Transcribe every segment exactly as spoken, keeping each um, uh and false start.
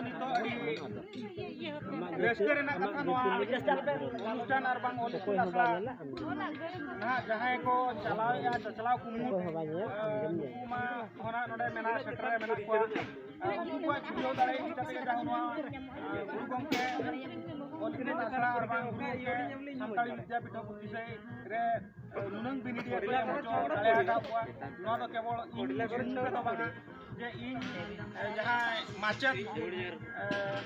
ᱱᱤᱛᱚᱜ ᱟᱹᱰᱤ ᱨᱟᱹᱥᱠᱟᱹ ᱨᱮᱱᱟᱜ ᱠᱟᱛᱷᱟ, ᱱᱚᱣᱟ ᱚᱱᱩᱥᱴᱷᱟᱱ ᱟᱨ ᱵᱟᱝ ᱚᱞ ᱤᱛᱩᱱ ᱟᱥᱲᱟ ᱱᱟᱦᱟᱜ ᱡᱟᱦᱟᱸᱭ ᱠᱚ ᱪᱟᱞᱟᱣᱮᱫᱼᱟ, ᱪᱟᱪᱞᱟᱣ ᱠᱩᱢᱩᱴ, ᱩᱱᱠᱩ ᱢᱟ ᱠᱷᱚᱱᱟᱜ ᱱᱚᱰᱮ ᱢᱮᱱᱟᱜ, ᱥᱮᱴᱮᱨ ᱨᱮ ᱢᱮᱱᱟᱜ ᱠᱚᱣᱟ᱾ ᱩᱱᱠᱩ ᱠᱚᱣᱟᱜ ᱪᱷᱩᱴᱟᱹᱣ ᱫᱟᱲᱮ ᱤᱫᱤ ᱠᱟᱛᱮ ᱜᱮ ᱡᱟᱦᱟᱸ ᱱᱚᱣᱟ ᱜᱩᱨᱩ ᱜᱚᱢᱠᱮ ᱚᱞ ᱤᱛᱩᱱ ᱟᱥᱲᱟ ᱟᱨ ᱵᱟᱝ ᱜᱩᱨᱩ ᱜᱚᱢᱠᱮ ᱥᱟᱱᱛᱟᱲᱤ ᱵᱤᱫᱽᱭᱟᱯᱤᱴᱷ ᱵᱩᱫᱽᱫᱷᱤᱥᱟᱹᱭ ᱨᱮ ᱱᱩᱱᱟᱹᱝ ᱵᱤᱱᱤᱰ ᱤᱭᱟᱹ ᱠᱚ ᱮᱢ ᱦᱚᱪᱚ ᱫᱟᱲᱮ ᱟᱠᱟᱫ ᱠᱚᱣᱟ᱾ ᱱᱚᱣᱟ ᱫᱚ ᱠᱮᱵᱚᱞ ᱤᱧ ᱥᱩᱢᱩᱝ ᱛᱮᱫᱚ ᱵᱟᱝᱟ, ᱡᱮ ᱤᱧ ᱡᱟᱦᱟᱸᱭ ᱢᱟᱪᱮᱫ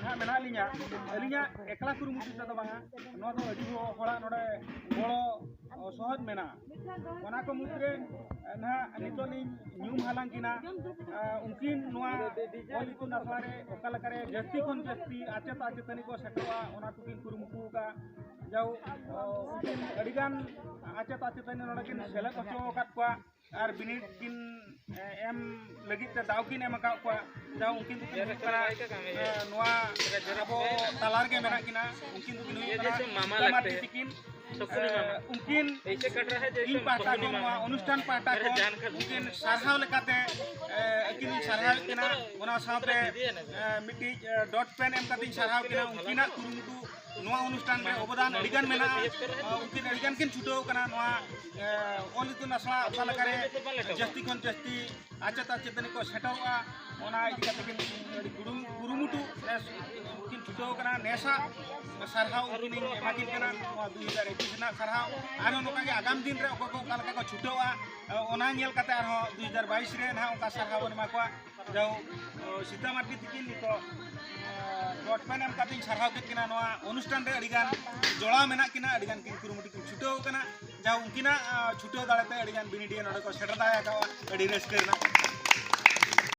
ᱱᱟᱦᱟᱜ ᱢᱮᱱᱟᱜ ᱞᱤᱧᱟ, ᱟᱹᱞᱤᱧᱟᱜ ᱮᱠᱞᱟ ᱠᱩᱨᱩᱢᱩᱴᱩ ᱛᱮᱫᱚ ᱵᱟᱝᱟ, ᱱᱚᱣᱟ ᱫᱚ ᱟᱹᱰᱤ ᱦᱚᱲᱟᱜ ᱱᱚᱰᱮ ᱜᱚᱲᱚ ᱥᱚᱦᱚᱫ ᱢᱮᱱᱟᱜᱼᱟ᱾ ᱚᱱᱟ ᱠᱚ ᱢᱩᱫᱽᱨᱮ ᱱᱟᱦᱟᱜ ᱱᱤᱛᱚᱜ ᱞᱤᱧ ᱧᱩᱢ ᱦᱟᱞᱟᱝ ᱠᱤᱱᱟ᱾ ᱩᱱᱠᱤᱱ ᱱᱚᱣᱟ ᱚᱞ ᱤᱛᱩᱱ ᱟᱥᱲᱟ ᱨᱮ ᱚᱠᱟ ᱞᱮᱠᱟᱨᱮ ᱡᱟᱹᱥᱛᱤ ᱠᱷᱚᱱ ᱡᱟᱹᱥᱛᱤ ᱟᱪᱮᱛ ᱟᱪᱮᱛᱟᱹᱱᱤ ᱠᱚ ᱥᱮᱴᱮᱨᱚᱜᱼᱟ, ᱚᱱᱟ ᱠᱚᱠᱤᱱ ᱠᱩᱨᱩᱢᱩᱴᱩ ᱟᱠᱟᱫᱼᱟ᱾ ᱡᱟᱣ ᱩᱱᱠᱤᱱ ᱟᱹᱰᱤᱜᱟᱱ ᱟᱪᱮᱛ ᱟᱪᱮᱛᱟᱹᱱᱤ ᱱᱚᱰᱮ ᱠᱤᱱ ᱥᱮᱞᱮᱫ ᱦᱚᱪᱚ ᱟᱠᱟᱫ ᱠᱚᱣᱟ ᱟᱨ ᱵᱤᱱᱤᱰ ᱠᱤᱱ ᱮᱢ ᱞᱟᱹᱜᱤᱫ ᱛᱮ ᱫᱟᱣ ᱠᱤᱱ ᱮᱢ ᱟᱠᱟᱫ ᱠᱚᱣᱟ᱾ ᱡᱟᱣ ᱩᱱᱠᱤᱱ ᱫᱚᱠᱤᱱ ᱦᱩᱭᱩᱜ ᱠᱟᱱᱟ ᱱᱚᱣᱟ ᱟᱵᱚ ᱛᱟᱞᱟ ᱨᱮᱜᱮ ᱢᱮᱱᱟᱜ ᱠᱤᱱᱟ, ᱩᱱᱠᱤᱱ ᱫᱚᱠᱤᱱ ᱦᱩᱭᱩᱜ ᱠᱟᱱᱟ ᱥᱤᱛᱟᱹ ᱢᱟᱨᱰᱤ ᱛᱤᱠᱤᱱ᱾ ᱩᱱᱠᱤᱱ ᱤᱧ ᱯᱟᱦᱴᱟ ᱠᱷᱚᱱ, ᱱᱚᱣᱟ ᱚᱱᱩᱥᱴᱷᱟᱱ ᱯᱟᱦᱴᱟ ᱠᱷᱚᱱ ᱩᱱᱠᱤᱱ ᱥᱟᱨᱦᱟᱣ ᱞᱮᱠᱟᱛᱮ ᱟᱹᱠᱤᱱ ᱤᱧ ᱥᱟᱨᱦᱟᱣᱮᱫ ᱠᱤᱱᱟ᱾ ᱚᱱᱟ ᱥᱟᱶᱛᱮ ᱢᱤᱫᱴᱤᱡ ᱰᱚᱴ ᱯᱮᱱ ᱮᱢ ᱠᱟᱛᱮ ᱤᱧ ᱥᱟᱨᱦᱟᱣ ᱠᱤᱱᱟ᱾ ᱩᱱᱠᱤᱱᱟᱜ ᱠᱩᱨᱩᱢᱩᱴᱩ ᱱᱚᱣᱟ ᱚᱱᱩᱥᱴᱷᱟᱱ ᱨᱮ ᱚᱵᱚᱫᱟᱱ ᱟᱹᱰᱤᱜᱟᱱ ᱢᱮᱱᱟᱜᱼᱟ᱾ ᱩᱱᱠᱤᱱ ᱟᱹᱰᱤᱜᱟᱱ ᱠᱤᱱ ᱪᱷᱩᱴᱟᱹᱣ ᱠᱟᱱᱟ ᱱᱚᱣᱟ ᱚᱞ ᱤᱛᱩᱱ ᱟᱥᱲᱟ ᱚᱠᱟ ᱞᱮᱠᱟᱨᱮ ᱡᱟᱹᱥᱛᱤ ᱠᱷᱚᱱ ᱡᱟᱹᱥᱛᱤ ᱟᱪᱮᱛ ᱟᱪᱮᱛᱟᱹᱱᱤ ᱠᱚ ᱥᱮᱴᱮᱨᱚᱜᱼᱟ, ᱚᱱᱟ ᱤᱫᱤ ᱠᱟᱛᱮ ᱠᱤᱱ ᱟᱹᱰᱤ ᱠᱩᱨᱩ-, ᱠᱩᱨᱩᱢᱩᱴᱩ ᱨᱮ ᱠᱤᱱ ᱪᱷᱩᱴᱟᱹᱣ ᱠᱟᱱᱟ᱾ ᱱᱮᱥᱟᱜ ᱥᱟᱨᱦᱟᱣ ᱩᱱᱠᱤᱱ ᱤᱧ ᱮᱢᱟ ᱠᱤᱱ ᱠᱟᱱᱟ, ᱱᱚᱣᱟ ᱫᱩ ᱦᱟᱡᱟᱨ ᱮᱠᱩᱥ ᱨᱮᱱᱟᱜ ᱥᱟᱨᱦᱟᱣ᱾ ᱟᱨᱦᱚᱸ ᱱᱚᱝᱠᱟ ᱜᱮ ᱟᱜᱟᱢ ᱫᱤᱱ ᱨᱮ ᱚᱠᱚᱭ ᱠᱚ ᱚᱠᱟ ᱞᱮᱠᱟ ᱠᱚ ᱪᱷᱩᱴᱟᱹᱣᱟ, ᱚᱱᱟ ᱧᱮᱞ ᱠᱟᱛᱮ ᱟᱨᱦᱚᱸ ᱫᱩ ᱦᱟᱡᱟᱨ ᱵᱟᱭᱤᱥ ᱨᱮ ᱱᱟᱦᱟᱜ ᱚᱱᱠᱟ ᱥᱟᱨᱦᱟᱣ ᱵᱚᱱ ᱮᱢᱟ ᱠᱚᱣᱟ᱾ ᱡᱟᱣ ᱥᱤᱛᱟᱹ ᱢᱟᱨᱰᱤ ᱛᱤᱠᱤᱱ ᱱᱤᱛᱚᱜ ᱰᱚᱴ ᱯᱮᱱ ᱮᱢ ᱠᱟᱛᱮᱧ ᱥᱟᱨᱦᱟᱣ ᱠᱮᱫ ᱠᱤᱱᱟ᱾ ᱱᱚᱣᱟ ᱚᱱᱩᱥᱴᱷᱟᱱ ᱨᱮ ᱟᱹᱰᱤᱜᱟᱱ ᱡᱚᱲᱟᱣ ᱢᱮᱱᱟᱜ ᱠᱤᱱᱟ, ᱟᱹᱰᱤᱜᱟᱱ ᱠᱤᱱ ᱠᱩᱨᱩᱢᱩᱴᱩ ᱠᱤᱱ ᱪᱷᱩᱴᱟᱹᱣ ᱠᱟᱱᱟ᱾ ᱡᱟᱣ ᱩᱱᱠᱤᱱᱟᱜ ᱪᱷᱩᱴᱟᱹᱣ ᱫᱟᱲᱮᱛᱮ ᱟᱹᱰᱤᱜᱟᱱ ᱵᱤᱱᱤᱰᱤᱭᱟᱹ ᱱᱚᱰᱮ ᱠᱚ ᱥᱮᱴᱮᱨ ᱫᱟᱲᱮ ᱟᱠᱟᱫᱼᱟ᱾ ᱟᱹᱰᱤ ᱨᱟᱹᱥᱠᱟᱹ ᱨᱮᱱᱟᱜ